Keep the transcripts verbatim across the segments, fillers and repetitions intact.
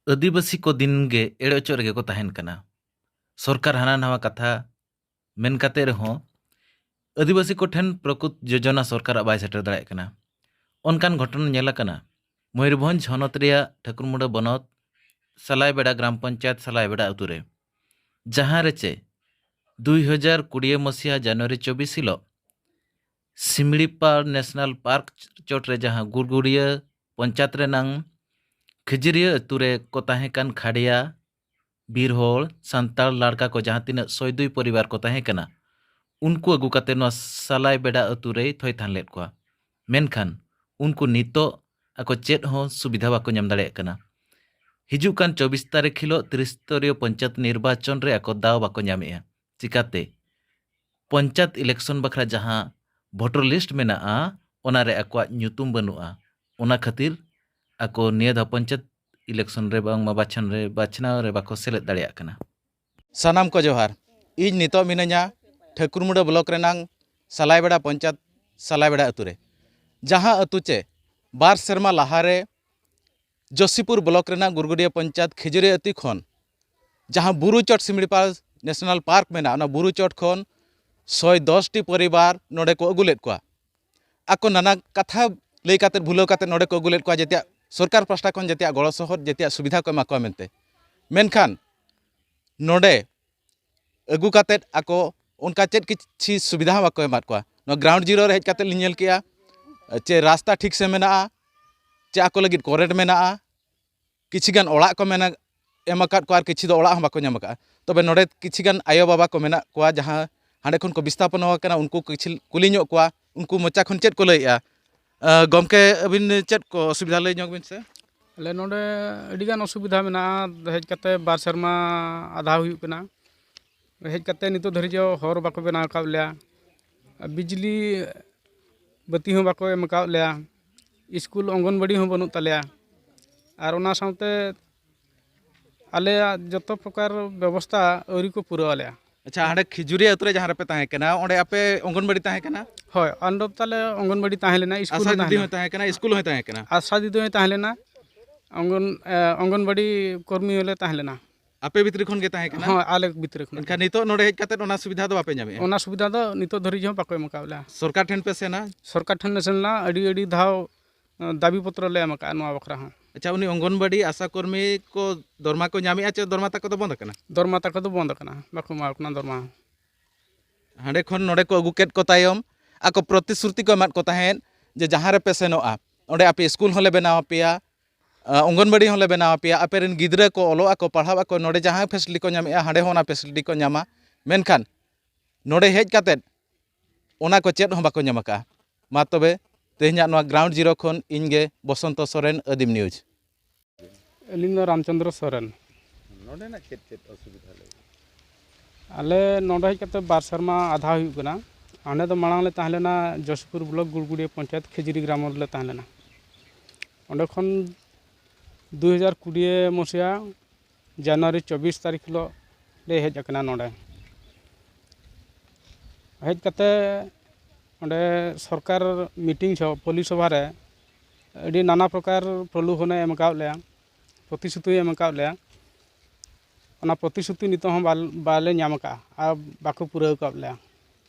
ᱟᱹᱫᱤᱵᱟᱹᱥᱤ ᱠᱚ ᱫᱤᱱ ᱜᱮ ᱮᱲᱮ ᱚᱪᱚᱜ ᱨᱮᱜᱮ ᱠᱚ ᱛᱟᱦᱮᱱ ᱠᱟᱱᱟ᱾ ᱥᱚᱨᱠᱟᱨ ᱦᱟᱱᱟ ᱱᱟᱣᱟ ᱠᱟᱛᱷᱟ ᱢᱮᱱ ᱠᱟᱛᱮ ᱨᱮᱦᱚᱸ ᱟᱹᱫᱤᱵᱟᱹᱥᱤ ᱠᱚ ᱴᱷᱮᱱ ᱯᱨᱚᱠᱩᱛ ᱡᱳᱡᱚᱱᱟ ᱥᱚᱨᱠᱟᱨᱟᱜ ᱵᱟᱭ ᱥᱮᱴᱮᱨ ᱫᱟᱲᱮᱭᱟᱜ ᱠᱟᱱᱟ᱾ ᱚᱱᱠᱟᱱ ᱜᱷᱚᱴᱚᱱᱟ ᱧᱮᱞ ᱟᱠᱟᱱᱟ ᱢᱚᱭᱩᱨᱵᱷᱚᱸᱡᱽ ᱦᱚᱱᱚᱛ ᱨᱮᱭᱟᱜ ᱴᱷᱟᱹᱠᱩᱨᱢᱩᱸᱰᱟᱹ ᱵᱚᱱᱚᱛ ᱥᱟᱞᱟᱭᱵᱮᱲᱟ ᱜᱨᱟᱢ ᱯᱚᱧᱪᱟᱭᱮᱛ ᱥᱟᱞᱟᱭᱵᱮᱲᱟ ᱟᱹᱛᱩ ᱨᱮ, ᱡᱟᱦᱟᱸ ᱨᱮ ᱪᱮ ᱫᱩᱭ ᱦᱟᱡᱟᱨ ᱠᱩᱲᱤ ᱢᱟᱹᱥᱤᱦᱟ ᱡᱟᱱᱩᱣᱟᱨᱤ ᱪᱚᱵᱵᱤᱥ ᱦᱤᱞᱳᱜ ᱥᱤᱢᱲᱤᱯᱟᱲ ᱱᱮᱥᱱᱟᱞ ᱯᱟᱨᱠ ᱪᱚᱴ ᱨᱮ ᱡᱟᱦᱟᱸ ᱜᱩᱨᱜᱩᱲᱤᱭᱟᱹ ᱯᱚᱧᱪᱟᱭᱮᱛ ᱨᱮᱱᱟᱝ ᱠᱷᱤᱡᱤᱨᱤᱭᱟᱹ ᱟᱹᱛᱩ ᱨᱮ ᱠᱚ ᱛᱟᱦᱮᱸ ᱠᱟᱱ ᱠᱷᱟᱰᱭᱟ, ᱵᱤᱨ ᱦᱚᱲ, ᱥᱟᱱᱛᱟᱲ ᱞᱟᱲᱠᱟ ᱠᱚ ᱡᱟᱦᱟᱸ ᱛᱤᱱᱟᱹᱜ ᱥᱚᱭᱫᱩᱭ ᱯᱚᱨᱤᱵᱟᱨ ᱠᱚ ᱛᱟᱦᱮᱸ ᱠᱟᱱᱟ, ᱩᱱᱠᱩ ᱟᱹᱜᱩ ᱠᱟᱛᱮ ᱱᱚᱣᱟ ᱥᱟᱞᱟᱭ ᱵᱮᱰᱟ ᱟᱹᱛᱩ ᱨᱮᱭ ᱛᱷᱚᱭ ᱛᱷᱟᱱ ᱞᱮᱫ ᱠᱚᱣᱟ᱾ ᱢᱮᱱᱠᱷᱟᱱ ᱩᱱᱠᱩ ᱱᱤᱛᱚᱜ ᱟᱠᱚ ᱪᱮᱫ ᱦᱚᱸ ᱥᱩᱵᱤᱫᱷᱟ ᱵᱟᱠᱚ ᱧᱟᱢ ᱫᱟᱲᱮᱭᱟᱜ ᱠᱟᱱᱟ᱾ ᱦᱤᱡᱩᱜ ᱠᱟᱱ ᱪᱚᱵᱵᱤᱥ ᱛᱟᱹᱨᱤᱠᱷ ᱦᱤᱞᱳᱜ ᱛᱨᱤᱥᱛᱚᱨᱤᱭᱚ ᱯᱚᱧᱪᱟᱭᱮᱛ ᱱᱤᱨᱵᱟᱪᱚᱱ ᱨᱮ ᱟᱠᱚ ᱫᱟᱣ ᱵᱟᱠᱚ ᱧᱟᱢᱮᱜᱼᱟ᱾ ᱪᱤᱠᱟᱛᱮ? ᱯᱚᱧᱪᱟᱭᱮᱛ ᱤᱞᱮᱠᱥᱚᱱ ᱵᱟᱠᱷᱨᱟ ᱡᱟᱦᱟᱸ ᱵᱷᱳᱴᱟᱨ ᱞᱤᱥᱴ ᱢᱮᱱᱟᱜᱼᱟ, ᱚᱱᱟᱨᱮ ᱟᱠᱚᱣᱟᱜ ᱧᱩᱛᱩᱢ ᱵᱟᱹᱱᱩᱜᱼᱟ᱾ ᱚᱱᱟ ᱠᱷᱟᱹᱛᱤᱨ ᱟᱠᱚ ᱱᱤᱭᱟᱹ ᱫᱷᱟᱣ ᱯᱚᱧᱪᱟᱭᱮᱛ ᱤᱞᱮᱠᱥᱚᱱ ᱨᱮ ᱵᱟᱝᱢᱟ ᱵᱟᱪᱷᱚᱱ ᱨᱮ, ᱵᱟᱪᱷᱱᱟᱣ ᱨᱮ ᱵᱟᱠᱚ ᱥᱮᱞᱮᱫ ᱫᱟᱲᱮᱭᱟᱜ ᱠᱟᱱᱟ᱾ ᱥᱟᱱᱟᱢ ᱠᱚ ᱡᱚᱦᱟᱨ᱾ ᱤᱧ ᱱᱤᱛᱚᱜ ᱢᱤᱱᱟᱹᱧᱟ ᱴᱷᱟᱹᱠᱩᱨᱢᱩᱸᱰᱟᱹ ᱵᱞᱚᱠ ᱨᱮᱱᱟᱝ ᱥᱟᱞᱟᱭᱵᱮᱲᱟ ᱯᱚᱧᱪᱟᱭᱮᱛ ᱥᱟᱞᱟᱭᱵᱮᱲᱟ ᱟᱹᱛᱩ ᱨᱮ, ᱡᱟᱦᱟᱸ ᱟᱹᱛᱩ ᱪᱮ ᱵᱟᱨ ᱥᱮᱨᱢᱟ ᱞᱟᱦᱟᱨᱮ ᱡᱳᱥᱤᱯᱩᱨ ᱵᱞᱚᱠ ᱨᱮᱱᱟᱜ ᱜᱩᱨᱜᱩᱰᱤᱭᱟᱹ ᱯᱚᱧᱪᱟᱭᱮᱛ ᱠᱷᱤᱡᱩᱨᱤ ᱟᱹᱛᱩ ᱠᱷᱚᱱ ᱡᱟᱦᱟᱸ ᱵᱩᱨᱩ ᱪᱚᱴ ᱥᱤᱢᱲᱤᱯᱟᱲ ᱱᱮᱥᱱᱟᱞ ᱯᱟᱨᱠ ᱢᱮᱱᱟᱜᱼᱟ, ᱚᱱᱟ ᱵᱩᱨᱩ ᱪᱚᱴ ᱠᱷᱚᱱ ᱥᱚᱭ ᱫᱚᱥ ᱴᱤ ᱯᱚᱨᱤᱵᱟᱨ ᱱᱚᱰᱮ ᱠᱚ ᱟᱹᱜᱩ ᱞᱮᱫ ᱠᱚᱣᱟ᱾ ᱟᱠᱚ ᱱᱟᱱᱟ ᱠᱟᱛᱷᱟ ᱞᱟᱹᱭ ᱠᱟᱛᱮ, ᱵᱷᱩᱞᱟᱹᱣ ᱠᱟᱛᱮ ᱱᱚᱰᱮ ᱠᱚ ᱟᱹᱜᱩ ᱞᱮᱫ ᱠᱚᱣᱟ, ᱡᱮᱛᱮᱭᱟᱜ ᱥᱚᱨᱠᱟᱨ ᱯᱟᱥᱴᱟ ᱠᱷᱚᱱ ᱡᱮᱛᱮᱭᱟᱜ ᱜᱚᱲᱚ ᱥᱚᱦᱚᱫ, ᱡᱮᱛᱮᱭᱟᱜ ᱥᱩᱵᱤᱫᱷᱟ ᱠᱚ ᱮᱢᱟ ᱠᱚᱣᱟ ᱢᱮᱱᱛᱮ᱾ ᱢᱮᱱᱠᱷᱟᱱ ᱱᱚᱰᱮ ᱟᱹᱜᱩ ᱠᱟᱛᱮ ᱟᱠᱚ ᱚᱱᱠᱟ ᱪᱮᱫ ᱠᱤᱪᱷᱤ ᱥᱩᱵᱤᱫᱷᱟ ᱦᱚᱸ ᱵᱟᱠᱚ ᱮᱢᱟᱫ ᱠᱚᱣᱟ᱾ ᱱᱚᱣᱟ ᱜᱨᱟᱣᱩᱱᱰ ᱡᱤᱨᱳ ᱨᱮ ᱦᱮᱡ ᱠᱟᱛᱮ ᱞᱤᱧ ᱧᱮᱞ ᱠᱮᱜᱼᱟ, ᱪᱮ ᱨᱟᱥᱛᱟ ᱴᱷᱤᱠ ᱥᱮ ᱢᱮᱱᱟᱜᱼᱟ, ᱪᱮ ᱟᱠᱚ ᱞᱟᱹᱜᱤᱫ ᱠᱚᱨᱮᱱᱴ ᱢᱮᱱᱟᱜᱼᱟ, ᱠᱤᱪᱷᱤ ᱜᱟᱱ ᱚᱲᱟᱜ ᱠᱚ ᱢᱮᱱᱟ-, ᱮᱢ ᱟᱠᱟᱫ ᱠᱚᱣᱟ ᱟᱨ ᱠᱤᱪᱷᱤ ᱫᱚ ᱚᱲᱟᱜ ᱦᱚᱸ ᱵᱟᱠᱚ ᱧᱟᱢ ᱟᱠᱟᱫᱼᱟ᱾ ᱛᱚᱵᱮ ᱱᱚᱰᱮ ᱠᱤᱪᱷᱤ ᱜᱟᱱ ᱟᱭᱳᱼᱵᱟᱵᱟ ᱠᱚ ᱢᱮᱱᱟᱜ ᱠᱚᱣᱟ, ᱡᱟᱦᱟᱸ ᱦᱟᱸᱰᱮ ᱠᱷᱚᱱ ᱠᱚ ᱵᱤᱥᱛᱷᱟᱯᱚᱱ ᱟᱠᱟᱱᱟ, ᱩᱱᱠᱩ ᱠᱤᱪᱷᱤ ᱠᱩᱞᱤ ᱧᱚᱜ ᱠᱚᱣᱟ, ᱩᱱᱠᱩ ᱢᱚᱪᱟ ᱠᱷᱚᱱ ᱪᱮᱫ ᱠᱚ ᱞᱟᱹᱭᱮᱫᱼᱟ᱾ ᱟᱸ, ᱜᱚᱢᱠᱮ, ᱟᱹᱵᱤᱱ ᱪᱮᱫ ᱠᱚ ᱚᱥᱩᱵᱤᱫᱷᱟ ᱞᱟᱹᱭ ᱧᱚᱜ ᱵᱤᱱ ᱥᱮ? ᱟᱞᱮ ᱱᱚᱰᱮ ᱟᱹᱰᱤᱜᱟᱱ ᱚᱥᱩᱵᱤᱫᱷᱟ ᱢᱮᱱᱟᱜᱼᱟ᱾ ᱦᱮᱡ ᱠᱟᱛᱮ ᱵᱟᱨ ᱥᱮᱨᱢᱟ ᱟᱫᱷᱟ ᱦᱩᱭᱩᱜ ᱠᱟᱱᱟ᱾ ᱦᱮᱡ ᱠᱟᱛᱮ ᱱᱤᱛᱚᱜ ᱫᱷᱟᱹᱨᱤᱡ ᱦᱚᱸ ᱦᱚᱨ ᱵᱟᱠᱚ ᱵᱮᱱᱟᱣ ᱟᱠᱟᱫ ᱞᱮᱭᱟ, ᱵᱤᱡᱽᱞᱤ ᱵᱟᱹᱛᱤ ᱦᱚᱸ ᱵᱟᱠᱚ ᱮᱢ ᱟᱠᱟᱫ ᱞᱮᱭᱟ, ᱥᱠᱩᱞ ᱚᱝᱜᱚᱱᱵᱟᱲᱤ ᱦᱚᱸ ᱵᱟᱹᱱᱩᱜ ᱛᱟᱞᱮᱭᱟ, ᱟᱨ ᱚᱱᱟ ᱥᱟᱶᱛᱮ ᱟᱞᱮᱭᱟᱜ ᱡᱚᱛᱚ ᱯᱨᱚᱠᱟᱨ ᱵᱮᱵᱚᱥᱛᱷᱟ ᱟᱹᱣᱨᱤ ᱠᱚ ᱯᱩᱨᱟᱹᱣ ᱟᱞᱮᱭᱟ᱾ ᱟᱪᱪᱷᱟ, ᱦᱟᱸᱰᱮ ᱠᱷᱤᱡᱩᱨᱤᱭᱟᱹ ᱟᱹᱛᱩ ᱨᱮ ᱡᱟᱦᱟᱸ ᱨᱮᱯᱮ ᱛᱟᱦᱮᱸ ᱠᱟᱱᱟ, ᱚᱸᱰᱮ ᱟᱯᱮ ᱚᱝᱜᱚᱱᱵᱟᱲᱤ ᱛᱟᱦᱮᱸ ᱠᱟᱱᱟ? ᱦᱳᱭ, ᱚᱸᱰᱮ ᱛᱟᱞᱮ ᱚᱝᱜᱚᱱᱵᱟᱲᱤ ᱛᱟᱦᱮᱸ ᱞᱮᱱᱟ, ᱥᱠᱩᱞ ᱟᱥᱟ ᱦᱚᱸ ᱫᱤᱫᱤ ᱛᱟᱦᱮᱸ ᱦᱚᱸ ᱞᱮᱱᱟ᱾ ᱛᱟᱦᱮᱸ ᱠᱟᱱᱟ, ᱥᱠᱩᱞ ᱦᱚᱸ ᱛᱟᱦᱮᱸ ᱠᱟᱱᱟ? ᱟᱥᱟ ᱫᱤᱫᱤ ᱦᱚᱸᱭ ᱛᱟᱦᱮᱸ ᱞᱮᱱᱟ, ᱚᱝᱜᱚᱱ ᱮ, ᱚᱝᱜᱚᱱᱵᱟᱲᱤ ᱠᱚᱨᱢᱤ ᱦᱚᱸᱞᱮ ᱛᱟᱦᱮᱸ ᱞᱮᱱᱟ᱾ ᱟᱯᱮ ᱵᱷᱤᱛᱨᱤ ᱠᱷᱚᱱ ᱜᱮ ᱛᱟᱦᱮᱸ ᱠᱟᱱᱟ? ᱦᱚᱸ, ᱟᱞᱮ ᱵᱷᱤᱛᱨᱤ ᱠᱷᱚᱱ᱾ ᱮᱱᱠᱷᱟᱱ ᱱᱤᱛᱚᱜ ᱱᱚᱰᱮ ᱦᱮᱡ ᱠᱟᱛᱮ ᱚᱱᱟ ᱥᱩᱵᱤᱫᱷᱟ ᱫᱚ ᱵᱟᱯᱮ ᱧᱟᱢᱮᱜᱼᱟ? ᱚᱱᱟ ᱥᱩᱵᱤᱫᱷᱟ ᱫᱚ ᱱᱤᱛᱚᱜ ᱫᱷᱟᱹᱨᱤᱡ ᱦᱚᱸ ᱵᱟᱠᱚ ᱮᱢ ᱟᱠᱟᱫ ᱞᱮᱭᱟ᱾ ᱥᱚᱨᱠᱟᱨ ᱴᱷᱮᱱ ᱯᱮ ᱥᱮᱱᱟ? ᱥᱚᱨᱠᱟᱨ ᱴᱷᱮᱱ ᱞᱮ ᱥᱮᱱ ᱞᱮᱱᱟ, ᱟᱹᱰᱤ ᱟᱹᱰᱤ ᱫᱷᱟᱣ ᱫᱟᱹᱵᱤ ᱯᱚᱛᱨᱚ ᱞᱮ ᱮᱢ ᱟᱠᱟᱫᱼᱟ ᱱᱚᱣᱟ ᱵᱟᱠᱷᱨᱟ ᱦᱚᱸ᱾ ᱟᱪᱪᱷᱟ, ᱩᱱᱤ ᱚᱝᱜᱚᱱᱵᱟᱲᱤ ᱟᱥᱟ ᱠᱚᱨᱢᱤ ᱠᱚ ᱫᱚᱨᱢᱟ ᱠᱚ ᱧᱟᱢᱮᱜᱼᱟ ᱪᱮ ᱫᱚᱨᱢᱟ ᱛᱟᱠᱚ ᱫᱚ ᱵᱚᱱᱫ ᱟᱠᱟᱱᱟ? ᱫᱚᱨᱢᱟ ᱛᱟᱠᱚ ᱫᱚ ᱵᱚᱱᱫ ᱟᱠᱟᱱᱟ, ᱵᱟᱠᱚ ᱮᱢᱟ ᱠᱚ ᱠᱟᱱᱟ ᱫᱚᱨᱢᱟ᱾ ᱦᱟᱸᱰᱮ ᱠᱷᱚᱱ ᱱᱚᱰᱮ ᱠᱚ ᱟᱹᱜᱩ ᱠᱮᱫ ᱠᱚ ᱛᱟᱭᱚᱢ ᱟᱠᱚ ᱯᱨᱚᱛᱤᱥᱨᱩᱛᱤ ᱠᱚ ᱮᱢᱟᱫ ᱠᱚ ᱛᱟᱦᱮᱸᱫ ᱡᱮ ᱡᱟᱦᱟᱸ ᱨᱮᱯᱮ ᱥᱮᱱᱚᱜᱼᱟ ᱚᱸᱰᱮ ᱟᱯᱮ ᱥᱠᱩᱞ ᱦᱚᱸᱞᱮ ᱵᱮᱱᱟᱣ ᱟᱯᱮᱭᱟ, ᱚᱝᱜᱚᱱᱵᱟᱲᱤ ᱦᱚᱸᱞᱮ ᱵᱮᱱᱟᱣ ᱟᱯᱮᱭᱟ, ᱟᱯᱮ ᱨᱮᱱ ᱜᱤᱫᱽᱨᱟᱹ ᱠᱚ ᱚᱞᱚᱜ ᱟᱠᱚ, ᱯᱟᱲᱦᱟᱜ ᱟᱠᱚ, ᱱᱚᱰᱮ ᱡᱟᱦᱟᱸ ᱯᱷᱮᱥᱤᱞᱤᱴᱤ ᱠᱚ ᱧᱟᱢᱮᱜᱼᱟ ᱦᱟᱸᱰᱮ ᱦᱚᱸ ᱚᱱᱟ ᱯᱷᱮᱥᱤᱞᱤᱴᱤ ᱠᱚ ᱧᱟᱢᱟ᱾ ᱢᱮᱱᱠᱷᱟᱱ ᱱᱚᱰᱮ ᱦᱮᱡ ᱠᱟᱛᱮᱫ ᱚᱱᱟ ᱠᱚ ᱪᱮᱫ ᱦᱚᱸ ᱵᱟᱠᱚ ᱧᱟᱢ ᱟᱠᱟᱫᱼᱟ᱾ ᱢᱟ ᱛᱚᱵᱮ, ᱛᱮᱦᱮᱧᱟᱜ ᱱᱚᱣᱟ ᱜᱨᱟᱣᱩᱱᱰ ᱡᱤᱨᱳ ᱠᱷᱚᱱ ᱤᱧ ᱜᱮ ᱵᱚᱥᱚᱱᱛᱚ ᱥᱚᱨᱮᱱ, ᱟᱹᱫᱤᱢ ᱱᱤᱭᱩᱡᱽ᱾ ᱟᱹᱞᱤᱧ ᱫᱚ ᱨᱟᱢᱪᱚᱸᱫᱽᱨᱚ ᱥᱚᱨᱮᱱ᱾ ᱱᱚᱰᱮᱱᱟᱜ ᱪᱮᱫ ᱪᱮᱫ ᱚᱥᱩᱵᱤᱫᱷᱟ ᱞᱟᱹᱭ? ᱟᱞᱮ ᱱᱚᱰᱮ ᱦᱮᱡ ᱠᱟᱛᱮ ᱵᱟᱨ ᱥᱮᱨᱢᱟ ᱟᱫᱷᱟ ᱦᱩᱭᱩᱜ ᱠᱟᱱᱟ᱾ ᱦᱟᱸᱰᱮ ᱫᱚ ᱢᱟᱲᱟᱝ ᱞᱮ ᱛᱟᱦᱮᱸ ᱞᱮᱱᱟ ᱡᱚᱥᱯᱩᱨ ᱵᱞᱚᱠ ᱜᱩᱲᱜᱩᱲᱤᱭᱟᱹ ᱯᱚᱧᱪᱟᱭᱮᱛ ᱠᱷᱤᱡᱩᱨᱤ ᱜᱨᱟᱢ ᱨᱮᱞᱮ ᱛᱟᱦᱮᱸ ᱞᱮᱱᱟ᱾ ᱚᱸᱰᱮ ᱠᱷᱚᱱ ᱫᱩ ᱦᱟᱡᱟᱨ ᱠᱩᱲᱤ ᱢᱚᱥᱤᱦᱟ ᱡᱟᱱᱩᱣᱟᱨᱤ ᱪᱚᱵᱵᱤᱥ ᱛᱟᱹᱨᱤᱠᱷ ᱦᱤᱞᱳᱜ ᱞᱮ ᱦᱮᱡ ᱟᱠᱟᱱᱟ ᱱᱚᱰᱮ᱾ ᱦᱮᱡ ᱠᱟᱛᱮ ᱚᱸᱰᱮ ᱥᱚᱨᱠᱟᱨ ᱢᱤᱴᱤᱝ ᱡᱚᱦᱚᱜ ᱯᱚᱞᱤ ᱥᱚᱵᱷᱟ ᱨᱮ ᱟᱹᱰᱤ ᱱᱟᱱᱟ ᱯᱨᱚᱠᱟᱨ ᱯᱨᱚᱞᱳᱵᱷᱚᱱᱮ ᱮᱢ ᱟᱠᱟᱫ ᱞᱮᱭᱟ, ᱯᱨᱚᱛᱤᱥᱨᱩᱛᱤᱭ ᱮᱢ ᱟᱠᱟᱫ ᱞᱮᱭᱟ᱾ ᱚᱱᱟ ᱯᱨᱚᱛᱤᱥᱨᱩᱛᱤ ᱱᱤᱛᱚᱜ ᱦᱚᱸ ᱵᱟᱞ-, ᱵᱟᱞᱮ ᱧᱟᱢ ᱟᱠᱟᱫᱼᱟ ᱟᱨ ᱵᱟᱠᱚ ᱯᱩᱨᱟᱹᱣ ᱟᱠᱟᱫ ᱞᱮᱭᱟ᱾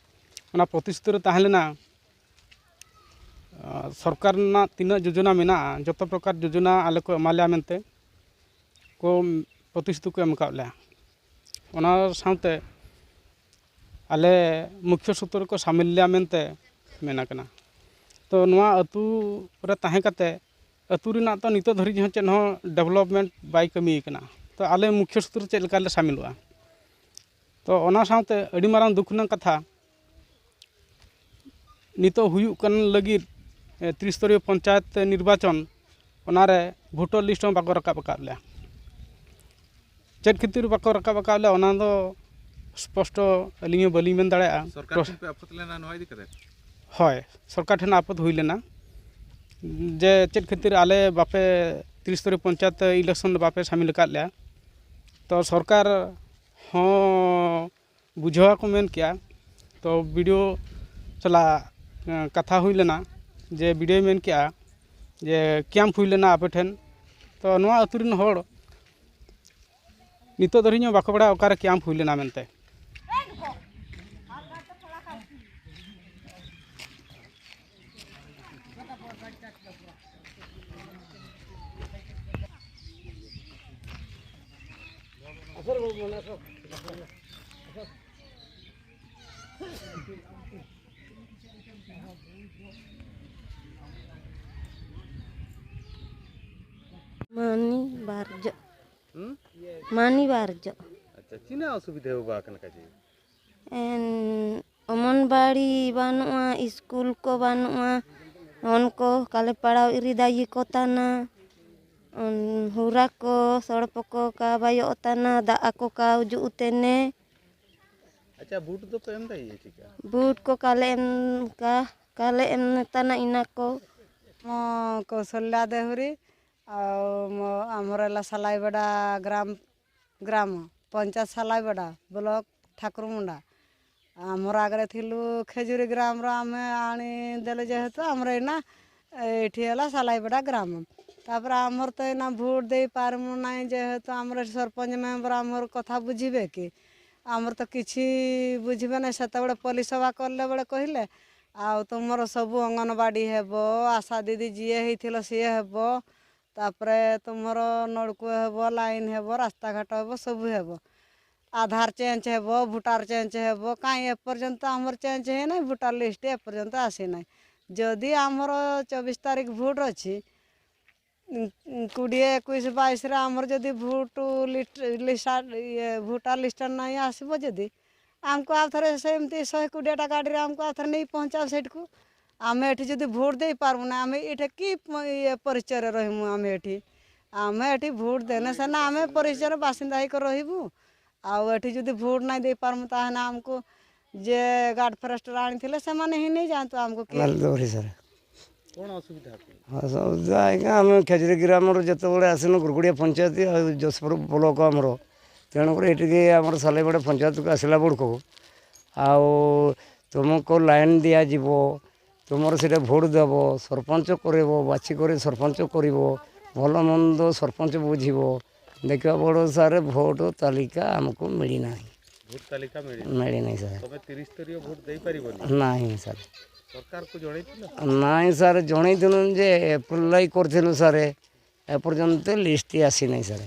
ᱚᱱᱟ ᱯᱨᱚᱛᱤᱥᱨᱩᱛᱤ ᱨᱮ ᱛᱟᱦᱮᱸ ᱞᱮᱱᱟ, ᱟᱨ ᱥᱚᱨᱠᱟᱨ ᱨᱮᱱᱟᱜ ᱛᱤᱱᱟᱹᱜ ᱡᱳᱡᱚᱱᱟ ᱢᱮᱱᱟᱜᱼᱟ, ᱡᱚᱛᱚ ᱯᱨᱚᱠᱟᱨ ᱡᱳᱡᱚᱱᱟ ᱟᱞᱮ ᱠᱚ ᱮᱢᱟ ᱞᱮᱭᱟ ᱢᱮᱱᱛᱮ ᱠᱚ ᱯᱨᱚᱛᱤᱥᱨᱩᱛᱤ ᱠᱚ ᱮᱢ ᱟᱠᱟᱫ ᱞᱮᱭᱟ᱾ ᱚᱱᱟ ᱥᱟᱶᱛᱮ ᱟᱞᱮ ᱢᱩᱠᱷᱭᱚ ᱥᱩᱛᱨᱚ ᱨᱮᱠᱚ ᱥᱟᱢᱤᱞ ᱞᱮᱭᱟ ᱢᱮᱱᱛᱮ ᱢᱮᱱ ᱟᱠᱟᱱᱟ᱾ ᱛᱚ, ᱱᱚᱣᱟ ᱟᱹᱛᱩ ᱨᱮ ᱛᱟᱦᱮᱸ ᱠᱟᱛᱮ ᱟᱹᱛᱩ ᱨᱮᱱᱟᱜ ᱛᱚ ᱱᱤᱛᱚᱜ ᱫᱷᱟᱹᱨᱤᱡ ᱦᱚᱸ ᱪᱮᱫ ᱦᱚᱸ ᱰᱮᱵᱷᱞᱚᱯᱢᱮᱱᱴ ᱵᱟᱭ ᱠᱟᱹᱢᱤ ᱠᱟᱱᱟ᱾ ᱛᱚ, ᱟᱞᱮ ᱢᱩᱠᱷᱭᱚ ᱥᱩᱛᱨᱚ ᱪᱮᱫ ᱞᱮᱠᱟ ᱞᱮ ᱥᱟᱢᱤᱞᱚᱜᱼᱟ? ᱛᱚ, ᱚᱱᱟ ᱥᱟᱶᱛᱮ ᱟᱹᱰᱤ ᱢᱟᱨᱟᱝ ᱫᱩᱠ ᱨᱮᱱᱟᱜ ᱠᱟᱛᱷᱟ, ᱱᱤᱛᱚᱜ ᱦᱩᱭᱩᱜ ᱠᱟᱱ ᱞᱟᱹᱜᱤᱫ, ᱮ, ᱛᱨᱤᱥᱛᱚᱨᱤᱭᱚ ᱯᱚᱧᱪᱟᱭᱮᱛ ᱱᱤᱨᱵᱟᱪᱚᱱ, ᱚᱱᱟᱨᱮ ᱵᱷᱳᱴᱟᱨ ᱞᱤᱥᱴ ᱦᱚᱸ ᱵᱟᱠᱚ ᱨᱟᱠᱟᱵ ᱟᱠᱟᱫ ᱞᱮᱭᱟ᱾ ᱪᱮᱫ ᱠᱷᱟᱹᱛᱤᱨ ᱵᱟᱠᱚ ᱨᱟᱠᱟᱵ ᱟᱠᱟᱫ ᱞᱮᱭᱟ, ᱚᱱᱟ ᱫᱚ ᱥᱯᱚᱥᱴᱚ ᱟᱹᱞᱤᱧ ᱦᱚᱸ ᱵᱟᱹᱞᱤᱧ ᱢᱮᱱ ᱫᱟᱲᱮᱭᱟᱜᱼᱟ᱾ ᱥᱚᱨᱠᱟᱨ ᱯᱨᱚᱥ- ᱴᱷᱮᱱ ᱯᱮ ᱟᱯᱷᱚᱛ ᱞᱮᱱᱟ ᱱᱚᱣᱟ ᱤᱫᱤ ᱠᱟᱛᱮ? ᱦᱳᱭ, ᱥᱚᱨᱠᱟᱨ ᱴᱷᱮᱱ ᱟᱯᱚᱛ ᱦᱩᱭ ᱞᱮᱱᱟ ᱡᱮ ᱪᱮᱫ ᱠᱷᱟᱹᱛᱤᱨ ᱟᱞᱮ ᱵᱟᱯᱮ ᱛᱨᱤᱥᱛᱚᱨᱤᱭᱚ ᱯᱚᱧᱪᱟᱭᱮᱛ ᱤᱞᱮᱠᱥᱚᱱ ᱨᱮ ᱵᱟᱯᱮ ᱥᱟᱢᱤᱞ ᱟᱠᱟᱫ ᱞᱮᱭᱟ᱾ ᱛᱚ, ᱥᱚᱨᱠᱟᱨ ᱦᱚᱸ ᱵᱩᱡᱷᱟᱹᱣ ᱟᱠᱚ ᱢᱮᱱ ᱠᱮᱜᱼᱟ᱾ ᱛᱚ, ᱵᱤ ᱰᱤ ᱳ ᱥᱟᱞᱟᱜ, ᱮᱸ, ᱠᱟᱛᱷᱟ ᱦᱩᱭ ᱞᱮᱱᱟ ᱡᱮ ᱵᱤ ᱰᱤ ᱳᱭ ᱢᱮᱱ ᱠᱮᱜᱼᱟ ᱡᱮ ᱠᱮᱢᱯ ᱦᱩᱭ ᱞᱮᱱᱟ ᱟᱯᱮ ᱴᱷᱮᱱ, ᱛᱚ ᱱᱚᱣᱟ ᱟᱹᱛᱩ ᱨᱮᱱ ᱦᱚᱲ ᱱᱤᱛᱚᱜ ᱫᱷᱟᱹᱨᱤᱡ ᱦᱚᱸ ᱵᱟᱠᱚ ᱵᱟᱲᱟᱭᱟ ᱚᱠᱟᱨᱮ ᱠᱮᱢᱯ ᱦᱩᱭ ᱞᱮᱱᱟ ᱢᱮᱱᱛᱮ᱾ ᱢᱟᱹᱱᱤ ᱵᱟᱨᱡᱚ᱾ ᱦᱩᱸ? ᱢᱟᱹᱱᱤ ᱵᱟᱨᱡᱚ᱾ ᱟᱪᱪᱷᱟ, ᱪᱤᱱᱟᱹᱜ ᱚᱥᱩᱵᱤᱫᱷᱟ ᱦᱩᱭᱩᱜ ᱠᱟᱱᱟ ᱠᱟᱡᱮ? ᱮᱱ, ᱚᱢᱚᱱᱵᱟᱲᱤ ᱵᱟᱹᱱᱩᱜᱼᱟ, ᱤᱥᱠᱩᱞ ᱠᱚ ᱵᱟᱹᱱᱩᱜᱼᱟ, ᱚᱱ ᱠᱚ ᱠᱟᱞᱮ ᱯᱟᱲᱟᱣ ᱤᱨᱤᱫᱟᱭᱤ ᱠᱚ ᱛᱟᱱᱟ, ᱚᱱ ᱦᱩᱨᱟ ᱠᱚ, ᱥᱚᱲᱯᱚ ᱠᱚ ᱠᱟ ᱵᱟᱭᱚᱜ ᱛᱟᱱᱟ, ᱫᱟᱜ ᱟᱠᱚ ᱠᱟ ᱩᱡᱩᱜ ᱩᱛᱮᱱᱮ᱾ ᱟᱪᱪᱷᱟ, ᱵᱷᱳᱴ ᱫᱚᱯᱮ ᱮᱢ ᱫᱟ ᱪᱮᱫ ᱪᱤᱠᱟ? ᱵᱷᱳᱴ ᱠᱚ ᱠᱟᱞᱮ ᱮᱢ ᱠᱟ, ᱠᱟᱞᱮ ᱮᱢ ᱛᱟᱱᱟ ᱤᱱᱟ ᱠᱚ᱾ ᱢᱚ ᱠᱚᱥᱚᱞᱞᱟ ᱫᱮᱦᱩᱨᱤ, ଆଉ ମୋ ଆମର ହେଲା ସାଲାଇବେଡ଼ା ଗ୍ରାମ, ଗ୍ରାମ ପଞ୍ଚାୟତ ସାଲାଇବେଡ଼ା, ବ୍ଲକ ଠାକୁରମୁଣ୍ଡା। ଆମର ଆଗରେ ଥିଲୁ ଖଜୁରୀ ଗ୍ରାମର ଆମେ ଆଣିଦେଲେ ଯେହେତୁ ଆମର ଏଇନା ଏଇଠି ହେଲା ସାଲାଇବେଡ଼ା ଗ୍ରାମ। ତାପରେ ଆମର ତ ଏଇନା ଭୋଟ ଦେଇପାରିବୁ ନାହିଁ, ଯେହେତୁ ଆମର ଏଠି ସରପଞ୍ଚ ମେମ୍ବର ଆମର କଥା ବୁଝିବେ କି? ଆମର ତ କିଛି ବୁଝିବେ ନାହିଁ। ସେତେବେଳେ ପଲ୍ଲୀ ସଭା କଲେ ବେଳେ କହିଲେ, ଆଉ ତୁମର ସବୁ ଅଙ୍ଗନବାଡ଼ି ହେବ, ଆଶା ଦିଦି ଯିଏ ହେଇଥିଲ ସିଏ ହେବ, ତାପରେ ତୁମର ନଳକୂଅ ହେବ, ଲାଇନ୍ ହେବ, ରାସ୍ତାଘାଟ ହେବ, ସବୁ ହେବ। ଆଧାର ଚେଞ୍ଜ ହେବ, ଭୋଟର ଚେଞ୍ଜ ହେବ, କାହିଁ ଏପର୍ଯ୍ୟନ୍ତ ଆମର ଚେଞ୍ଜ ହେଇନାହିଁ, ଭୋଟର ଲିଷ୍ଟ ଏପର୍ଯ୍ୟନ୍ତ ଆସିନାହିଁ। ଯଦି ଆମର ଚବିଶ ତାରିଖ ଭୋଟ ଅଛି, ଉଁ, ଉଁ, କୋଡ଼ିଏ, ଏକୋଇଶ, ବାଇଶରେ ଆମର ଯଦି ଭୋଟ ଲିଷ୍ଟ, ଲିଷ୍ଟ, ଇଏ, ଭୋଟର ଲିଷ୍ଟ ନାଇଁ ଆସିବ ଯଦି, ଆମକୁ ଆଉ ଥରେ ସେମିତି ଶହେ କୋଡ଼ିଏଟା ଗାଡ଼ିରେ ଆମକୁ ଆଉ ଥରେ ନେଇ ପହଞ୍ଚାଅ ସେଠିକୁ। ଆମେ ଏଠି ଯଦି ଭୋଟ ଦେଇପାରିବୁ ନା, ଆମେ ଏଠି କି ପ-, ଇଏ ପରିଚୟରେ ରହିମୁ ଆମେ ଏଠି? ଆମେ ଏଠି ଭୋଟ ଦେଲେ ସିନା ଆମେ ପରିଚୟର ବାସିନ୍ଦା ହେଇକି ରହିବୁ। ଆଉ ଏଠି ଯଦି ଭୋଟ ନାଇଁ ଦେଇପାରିବୁ, ତାହେଲେ ଆମକୁ ଯେ ଗାର୍ଡ ଫରେଷ୍ଟର ଆଣିଥିଲେ, ସେମାନେ ହିଁ ନେଇଯାଆନ୍ତୁ ଆମକୁ। କିଏ? କେନାଲ ଦୌଡ଼ି ସାର୍। କ'ଣ ଅସୁବିଧା ଆପଣଙ୍କର? ଅସୁବିଧା ଆଜ୍ଞା, ଆମେ ଖଜୁରୀ ଗ୍ରାମରୁ ଯେତେବେଳେ ଆସିଲୁ, ଗୁରୁଗୁଡ଼ିଆ ପଞ୍ଚାୟତ ଆଉ ଯଶପୁର ବ୍ଲକ ଆମର, ତେଣୁକରି ଏଠିକି ଆମର ସାଲେଇବେଡ଼ା ପଞ୍ଚାୟତକୁ ଆସିଲା ବେଳକୁ, ଆଉ ତୁମକୁ ଲାଇନ୍ ଦିଆଯିବ, ତୁମର ସେଟା ଭୋଟ ଦେବ, ସରପଞ୍ଚ କରିବ, ବାଛି କରି ସରପଞ୍ଚ କରିବ, ଭଲ ମନ୍ଦ ସରପଞ୍ଚ ବୁଝିବ। ଦେଖିବା ବଡ଼ ସାର୍, ଭୋଟ ତାଲିକା ଆମକୁ ମିଳିନାହିଁ। ଭୋଟ ତାଲିକା ମିଳିନି। ମିଳିନାହିଁ ସାର୍। ତମେ ତିରିଶ ସ୍ତରୀୟ ଭୋଟ ଦେଇପାରିବନି? ନାହିଁ ସାର୍। ସରକାରକୁ ଜଣେଇଥିଲ? ନାହିଁ ସାର୍, ଜଣେଇଥିଲୁ ଯେ ଆପ୍ଲାଏ କରିଥିଲୁ ସାର୍, ଏପର୍ଯ୍ୟନ୍ତ ଲିଷ୍ଟ ଆସିନାହିଁ ସାର୍।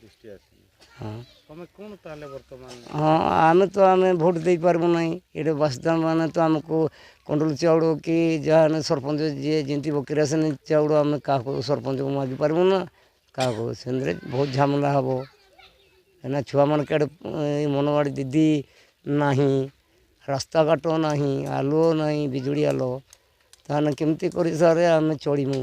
ଲିଷ୍ଟ ଆସିନି। ହଁ। ତମେ କ'ଣ ତାହେଲେ ବର୍ତ୍ତମାନ? ହଁ, ଆମେ ତ, ଆମେ ଭୋଟ ଦେଇପାରିବୁ ନାହିଁ। ଏଠି ବାସିନ୍ଦାମାନେ ତ ଆମକୁ କଣ୍ଟ୍ରୋଲ ଚାଉଳ କି ଯାହା ହେଲେ ସରପଞ୍ଚ ଯିଏ ଯେମିତି ବକିରା ସେମିତି ଚାଉଳ, ଆମେ କାହାକୁ ସରପଞ୍ଚକୁ ମାଗିପାରିବୁ ନା କାହାକୁ। ସେମିତିରେ ବହୁତ ଝାମେଲା ହେବ। କାହିଁକିନା ଛୁଆମାନେ କେଡ଼େ, ଏଇ ମନବାଡ଼ି ଦିଦି ନାହିଁ, ରାସ୍ତାଘାଟ ନାହିଁ, ଆଲୁଅ ନାହିଁ, ବିଜୁଳି ଆଲୁଅ, ତାହେଲେ କେମିତି କରି ସାର୍ ଆମେ ଚଳିମୁ?